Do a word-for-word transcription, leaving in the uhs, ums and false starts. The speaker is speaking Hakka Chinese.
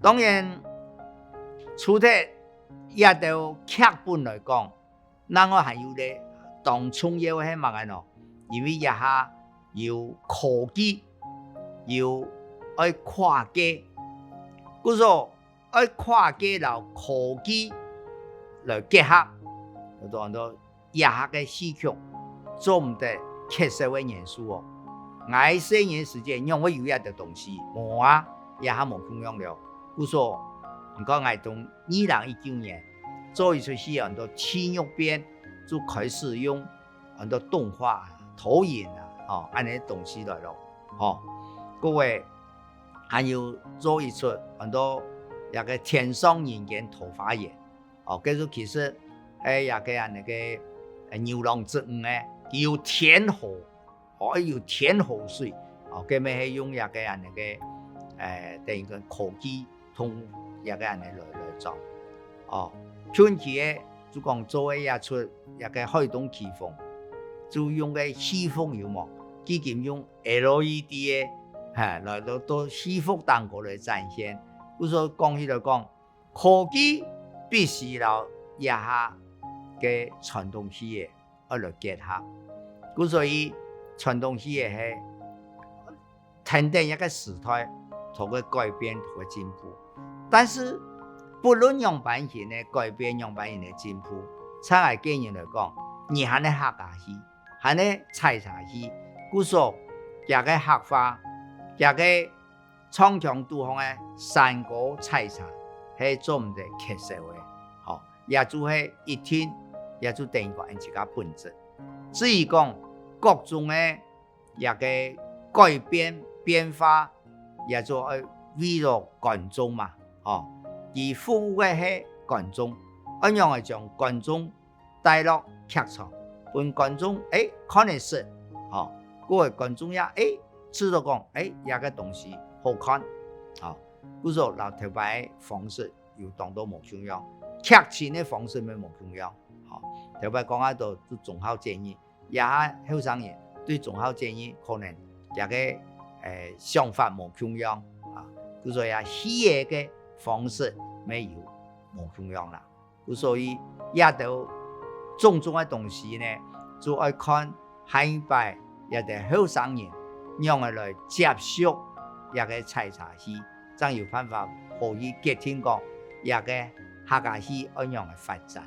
當然，除忒這兜劇本來講，另外還有咧，當重要个係麼个呢？因為這下有科技，有愛跨界，故所愛跨界摎科技來結合，有當多 這下个戲曲做毋得缺少个元素哦。𠊎細人時節仰會有這兜東西？無啊，這下無共樣了。故所，你看𠊎從二零一九年做一齣戲，安到《地獄變》，就開始用安到動畫、投影啊，吼，恁呢東西來咯，吼。各位，還有做一齣安到這个《天上人間桃花源》， 哦，該就其實係這个恁呢个，呃，牛郎織女呢，佢有天河，哦，有天河水，哦，該乜係用這个恁呢个，呃，等於講科技通這个恁呢來，來做。哦，近期个就講做个這齣這个《海東奇峰》，就用个戲服有無？佢今用LED个，哈，來到，到戲服頂高來展現。故所講起來講， 科技必須摎這下个傳統戲个愛來結合。故所以傳統戲个係跈等一个時代，同佢改變，同佢進步。但是，不論仰般形个改變，仰般形个進步，在𠊎個人來講，你還係客家戲，還係採茶戲，故所這个客話，這个 唱腔堵好个山歌採茶係做毋得缺少个，吼，也就係一定，也就等於講𠊎自家本質。至於講各種个這个改變變化，也就愛為了觀眾嘛，吼，佢服務个係觀眾，愛仰仔將觀眾 帶落劇場，分觀眾，欸，看得識，吼，各位觀眾也，欸，知道講，欸，這个東西好看，吼，故所摎頭擺个方式有當多無共樣，劇情个方式乜無共樣，吼，頭擺講啊，都，都忠孝節日，這下後生人對忠孝節日可能這个，欸，想法無共樣啊，故所啊，戲个个方式乜有無共樣啦。 故所以這兜種種个東西呢，就愛看下一擺這兜後生人仰仔來接觸這个採茶戲，正有辦法好去決定講這个客家戲愛仰仔發展。